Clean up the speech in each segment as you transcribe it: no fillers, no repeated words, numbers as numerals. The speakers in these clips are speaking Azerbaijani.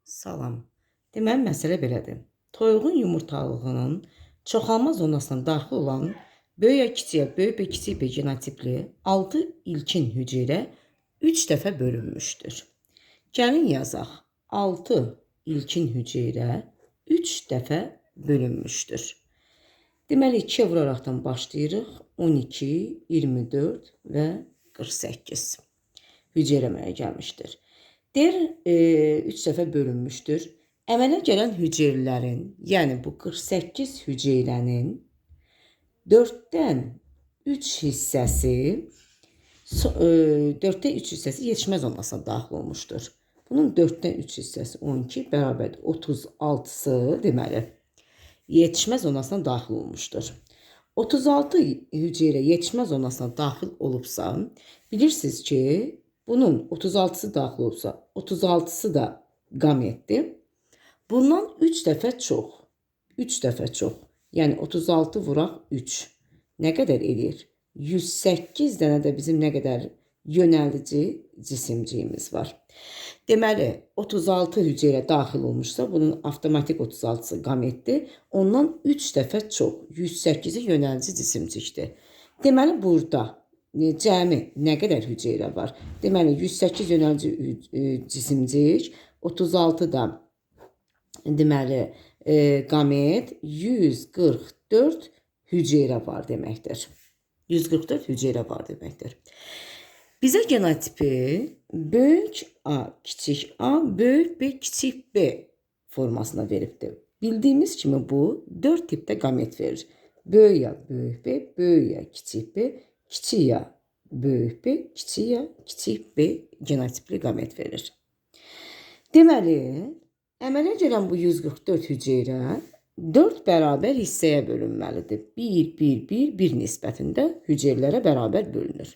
Salam. Deməli, məsələ belədir. Toyuğun yumurtalığının çoxalma zonasına daxil olan böyük A kiçik A, böyük B kiçik B genotipli 6 ilkin hüceyrə 3 dəfə bölünmüşdür. Gəlin yazaq. 6 ilkin hüceyrə 3 dəfə bölünmüşdür. Deməli, 2-yə vuraraqdan başlayırıq. 12, 24 və 48 hüceyrə əmələ gəlmişdir. Deyir, 3 dəfə bölünmüşdür. Əmələ gələn hüceyrələrin, yəni bu 48 hüceyrənin 4-dən 3 hissəsi 4-də 3 hissəsi yetişmə zonasına daxil olmuşdur. Bunun 4-dən 3 hissəsi 12 bərabərdir 36-sı deməli yetişmə zonasına daxil olmuşdur. 36 hüceyrə yetişmə zonasına daxil olubsa, bilirsiniz ki, bunun 36-sı daxil olubsa, 36-sı da qametdir. Bundan 3 dəfə çox. 3 dəfə çox. Yəni 36 vuraq 3. Nə qədər eləyir? 108 dənə də bizim nə qədər yönəldici cisimciyimiz var. Deməli, 36 hüceyrə daxil olmuşsa, bunun avtomatik 36-sı qametdir. Ondan 3 dəfə çox, 108-i yönəldici cisimcikdir. Deməli, burada cəmi nə qədər hüceyrə var? Deməli, 108 yönəldici cisimcik, 36 da deməli, qamet, 144 hüceyrə var deməkdir. 144 hüceyrə var deməkdir. Bizə genotipi böyük A, kiçik A, böyük B, kiçik B formasına veribdir. Bildiyimiz kimi bu 4 tipdə qamet verir. Böyük A, böyük B, böyük A, kiçik B, kiçik A, böyük B, kiçik A, kiçik B genotipli qamet verir. Deməli, əmələ gələn bu 144 hüceyrə 4 bərabər hissəyə bölünməlidir. 1, 1, 1, 1 nisbətində hüceyrələrə bərabər bölünür.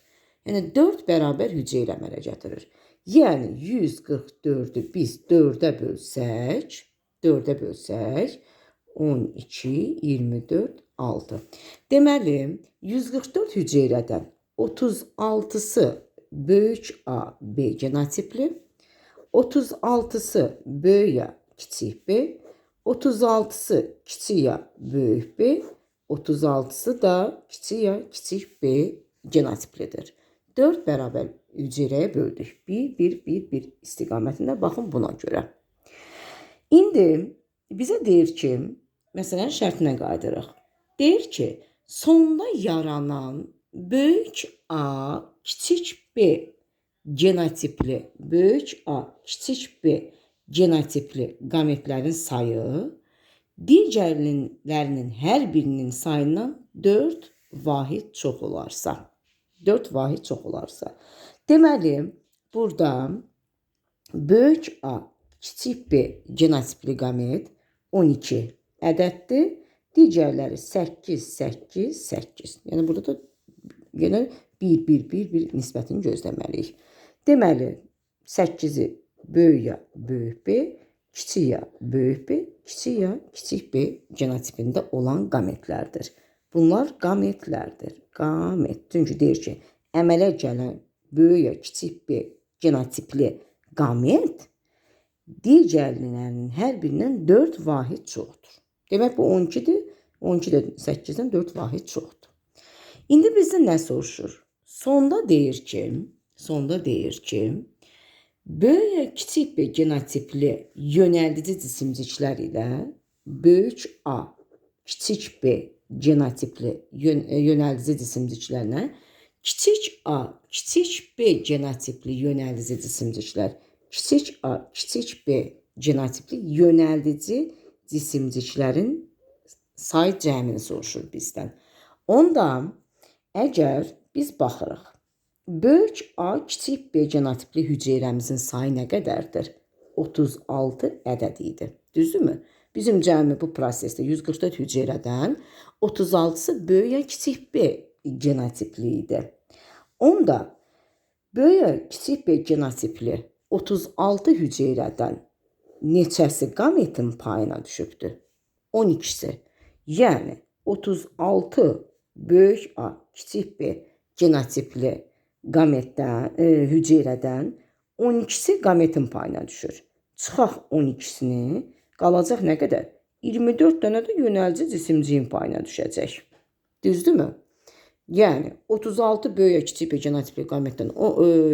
Yəni 4 bərabər hüceyrə əmələ gətirir. Yəni 144-ü biz 4-ə bölsək, 4-ə bölsək 12, 24, 6. Deməli, 144 hüceyrədən 36-sı böyük A, B genotipli, 36-sı böyük A, kiçik B, 36-sı kiçik A, böyük B, 36-sı da kiçik A, kiçik B genotiplidir. 4 bərabər hüceyrəyə böldük. 1, 1, 1, 1 istiqamətində baxın buna görə. İndi bizə deyir ki, məsələn şərtinə qayıdırıq. Deyir ki, sonda yaranan böyük A, kiçik B genotipli, böyük A, kiçik B genotipli qametlərin sayı digərlərinin hər birinin sayından 4 vahid çox olarsa. 4 vahid çox olarsa. Deməli, burada böyük A, kiçik B genotipli qamet 12 ədəddir. Digərləri 8, 8, 8. Yəni burada da yenə 1, 1, 1, 1 nisbətini gözləməliyik. Deməli, 8-i böyük A, böyük B, kiçik A, böyük B, kiçik A, kiçik B genotipində olan qametlərdir. Bunlar qametlərdir. Qamet. Çünki deyir ki, əmələ gələn böyük A, kiçik B genotipli qamet digərlərinin hər birindən 4 vahid çoxdur. Demək bu 12-dir. 12 də 8-dən 4 vahid çoxdur. İndi bizdən nə soruşur? Sonda deyir ki, böyük A, kiçik B genotipli yönəldici cisimciklər ilə böyük A, kiçik B genotipli yönəldici cisimciklərlə kiçik A, kiçik B genotipli yönəldici cisimciklər, kiçik A, kiçik B genotipli yönəldici cisimciklərin say cəmini soruşur bizdən. Onda əgər biz baxırıq, böyük A, kiçik B genotipli hüceyrəmizin sayı nə qədərdir? 36 ədəd idi. Düzdürmü? Bizim cəmi bu prosesdə 144 hüceyrədən 36-sı böyük A, kiçik B genotipli idi. Onda böyük A, kiçik B genotipli 36 hüceyrədən neçəsi qametin payına düşübdür? 12-si. Yəni 36 böyük A, kiçik B genotipli qametdən, hüceyrədən 12-si qametin payına düşür. Çıxaq 12-sini, qalacaq nə qədər? 24 dənə də yönəlici cisimciyin payına düşəcək. Düzdürmü? Yəni 36 böyük kiçik B genotipli qametdən,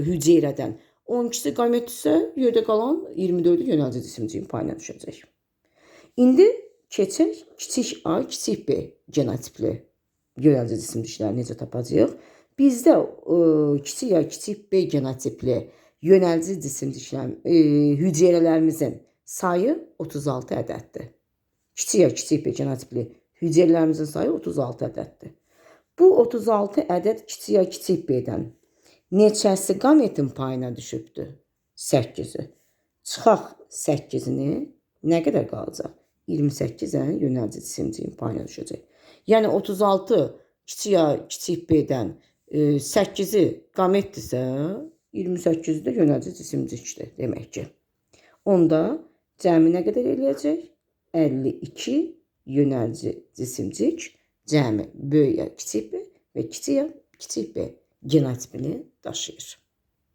hüceyrədən 12-si qametdirsə, yerdə qalan 24-ü yönəlici cisimciyin payına düşəcək. İndi keçək kiçik A, kiçik B genotipli yönəlici cisimcikləri necə tapacağıq? Bizdə kiçik A, kiçik B genotipli yönəlici cisimciklərin hüceyrələrimizin sayı 36 ədəddir. Kiçik A, kiçik B genotipli hüceyrələrimizin sayı 36 ədəddir. Bu 36 ədəd kiçik A, kiçik B-dən neçəsi qametin payına düşübdür? 8-i. Çıxaq 8-ini, nə qədər qalacaq? 28 dənə yönəlici cisimciyin payına düşəcək. Yəni 36 kiçik A, kiçik B-dən 8-i qametdirsə, 28-i də yönəlici cisimcikdir demək ki. Onda cəmi nə qədər eləyəcək? 52 yönəlici cisimcik cəmi böyük A, kiçik B və kiçik A, kiçik B genotipini daşıyır.